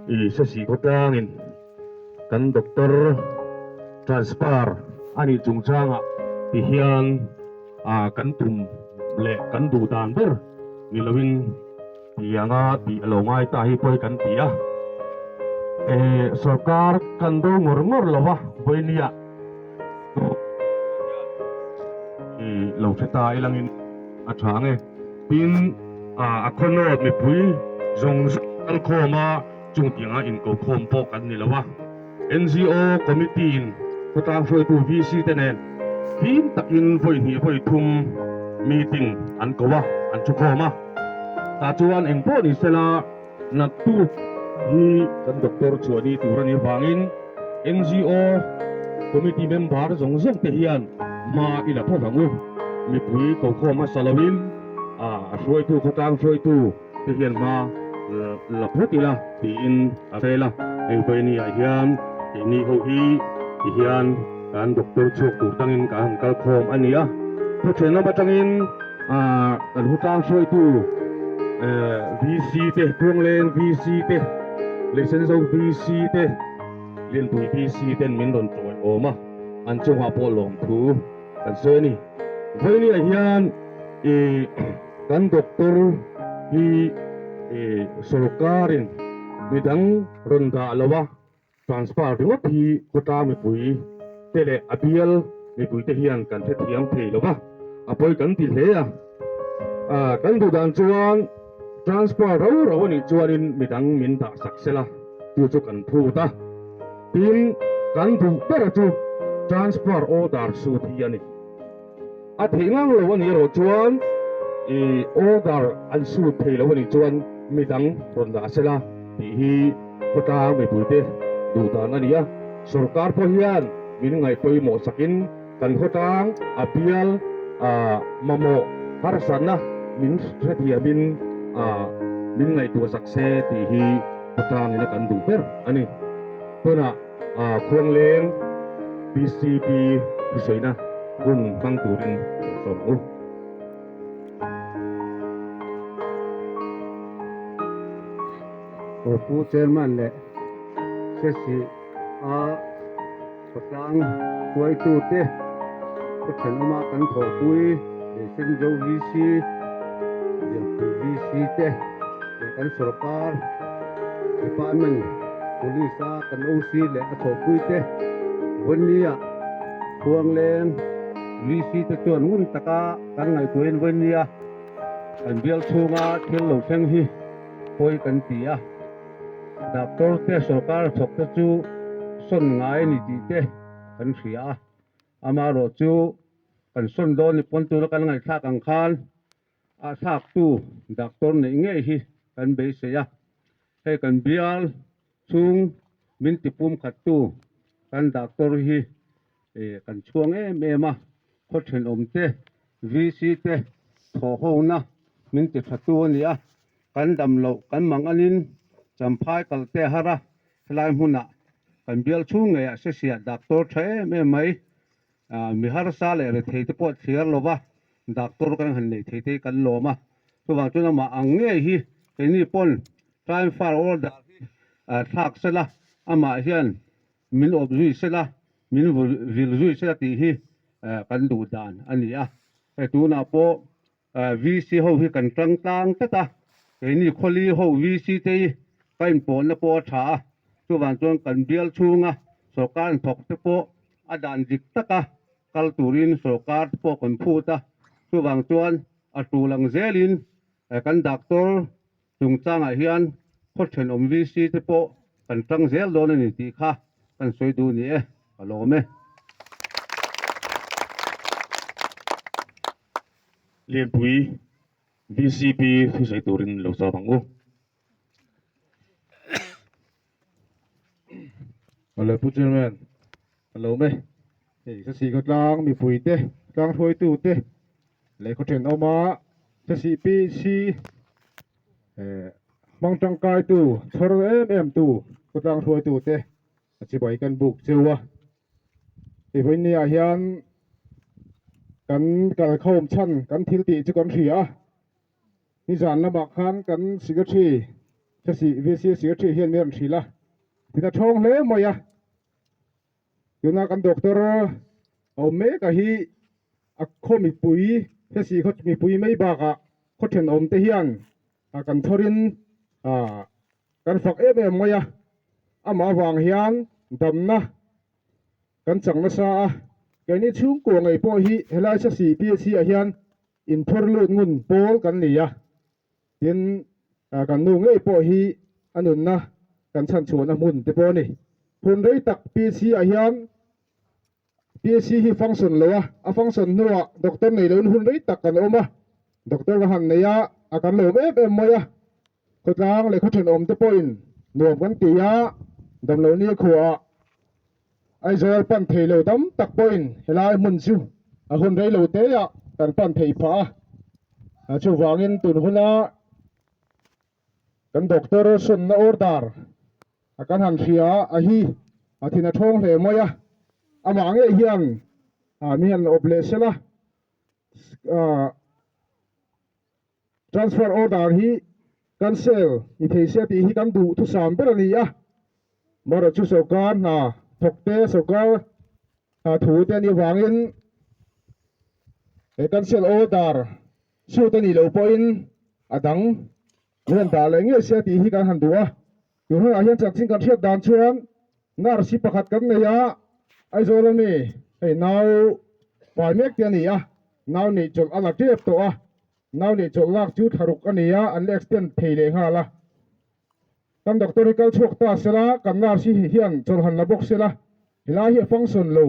I Sesi khawtlangin kan doctor transfer a nih chungchangah ti hian kan tum leh kan duh dan ber ni loin tianga tih a lo ngai ta hi pawi kan ti a. Sorkar kan do ngawr ngawr lo a, vawinia lo hre ta ilangin a tha ang e. Tin, a khawnawt mipui zawng zawng kal khawm a, chung tianga inko khawm pawh kan ni lo a. NGO Committee in khawtlang hruaitu VC te nen fim takin vawi hnih vawi thum meeting an ko a, an thu khawm a. Tah chuan eng pawh ni sela naktuk hi kan doctor chhuah ni tur a nih avangin NGO Committee member zawng zawng te hian hma i la phawt ang u. Mipui ko khawm hmasa loin a hruaitu khawtlang hruaitu te hian hma la phawt ila tiin a rel a. Hei Vaini-ah hian keini ho hi ti hian kan doctor chhuak tur tangin kan han kal khawm a ni a. Khawthen lam atangin kan khawtlang hruaitu VC te, Khuangleng VC te, Leisenzo VC te, Lianpui VC ten min rawn tawiawm a, an chungah pawh lawmthu kan sawi a ni. Vawinia hian ih kan doctor hi ih sorkarin midang rawn dah lo a, transfer ringawt hi khawtlang mipui te leh a bial mipui te hian kan hrethiam thei lo va, a pawi kan ti hle a. Ah kan duh dan chuan transfer rau rau a nih chuanin midang min dah sak sela chu chu kan phut a. Tin, kan duh ber chu transfer order sut hi a ni. A theih ngang lo a nih erawh chuan i order an sut thei lo a nih chuan midang rawn dah sela tih hi khawtlang mipuite duh dan a ni a. Sorkar pawh hian min ngaih pawimawh sakin kan khawtlang a bial mamawh harsatna min hrethiamin min ngaihtuah sak se tih hi khawtlangin a kan duh ber a ni. Tunah Khuangleng PCP thusawiina hun hmang turin ka sawm ang u. Pu Chairman leh Sesi a khawtlang hruaitute khaw thenawma kan thawhpui Leisenzo VC, Lianpui VC te leh kan sorkar department police a kan OC leh a thawhpui te Vawinia Khuangleng VC te chuan ngun taka kan ngaihtuahin Vawinia kan bial chhunga thil lo thleng hi pawi kan ti a. Doctor te sorkar thawk te chu sawn ngai a ni tih te kan hria a, amaherawh chu kan sawn dawn ni pawn tura kan ngaihthlak ang khan a thlaktu doctor neih ngei hi kan beisei a, hei kan bial chhung min ti pum khattu kan doctor hi kan chhuang em em a, khaw thenawm te VC te thawhhona min ti tha tu a ni a. Kan dam loh kan mang anin Champhai kal te a har a, helai hmunah kan bial chhung ngeiah Sesiah doctor tha em em mai, mi harsa leh rethei te pawh thliar lo va, doctor kan han nei thei te hi kan lawm a, chuvang chuan amah ang ngei hi keini pawn transfer order hi thlak sela, amah hian min awp zui sela, min vil zui sela tih hi kan duh dan a ni a, hei tunah pawh VC ho hi kan tang tlang tlat a, keini khawli ho VC te hi ka inpawhna pawh a tha a, chuvang chuan kan bial chhunga sorkar an thawk te pawh a dan dik taka kal turin sorkar te pawh kan phut a, chuvang chuan a tul ang zelin kan doctor chungchangah hian khaw thenawm VC te pawh kan tang zel dawn a ni tih kha kan sawi duh ni e, ka lawm e. Lianpui VCP thusawi turin lo sawm ang u. Awle Pu Chairman, ka lawm e. Hei Sasih khawtlang mipui te, tlang hruaitu te leh khaw thenawma Sasih PC eh hmang tangkaitu chhawr em em tu khawtlang hruaitu te a chibai kan buk cheu a. Hei vawinia hian kan kalkhawm chhan kan thil tih chu kan hria a, nizan lamah khan kan secretary. Sesih VC Secretary hian min rawn hrilh a, tin a thawng hle mai a. Tuna kan doctor a awm mek a hi a khaw mipui Sesih khaw mipui mai bakah khaw thenawm te hian kan thawrin kan fak em em mai a, amah avang hian damna kan chang nasa a, keini chhungkua ngei pawh hi helai Sesih PHC ah hian inphawr lut ngun pawl kan ni a. Tin, kan nu ngei pawh hi a nunna kan chhanchhuahna hmun te pawh a ni. Hun rei tak PC ah hian PC hi function lo a, a function hnuah doctor nei loin hun rei tak kan awm a, doctor ka han nei a, a kan lawm em em mai a, khawtlang leh khawthenawm te pawhin nuam kan ti a, damlo ni khuaah Aizawl pan thei lo tam tak pawhin helai hmun chu a hun rei lo te ah kan pan thei phah a, chuvangin tun huna kan doctor sawnna order a kan han hria a hi a thin a thawng hle mai a, amah ngei hian mi han awp leh sela Transfer order hi cancel ni thei se tih hi kan duh thusam ber a ni a, amaherawh chu sorkar hna thawk te, sorkar hna thu te a nih avangin he cancel order suit a nih loh pawhin a dang min rawn dah leh ngei se tih hi kan han duh a. Tun hunah hian chanchin kan hriat dan chuan nurse hi pakhat kan nei a, Aizawl ami hei nau pai mek te a ni a, nau neih chawlh a la tep tawh a, nau neih chawlh lak chu thla ruk a ni a, an la extend thei leh nghal a. Kan doctor hi kal chhuak ta sela, kan nurse hi hian chawlh han la bawk sela, helai hi a function lo.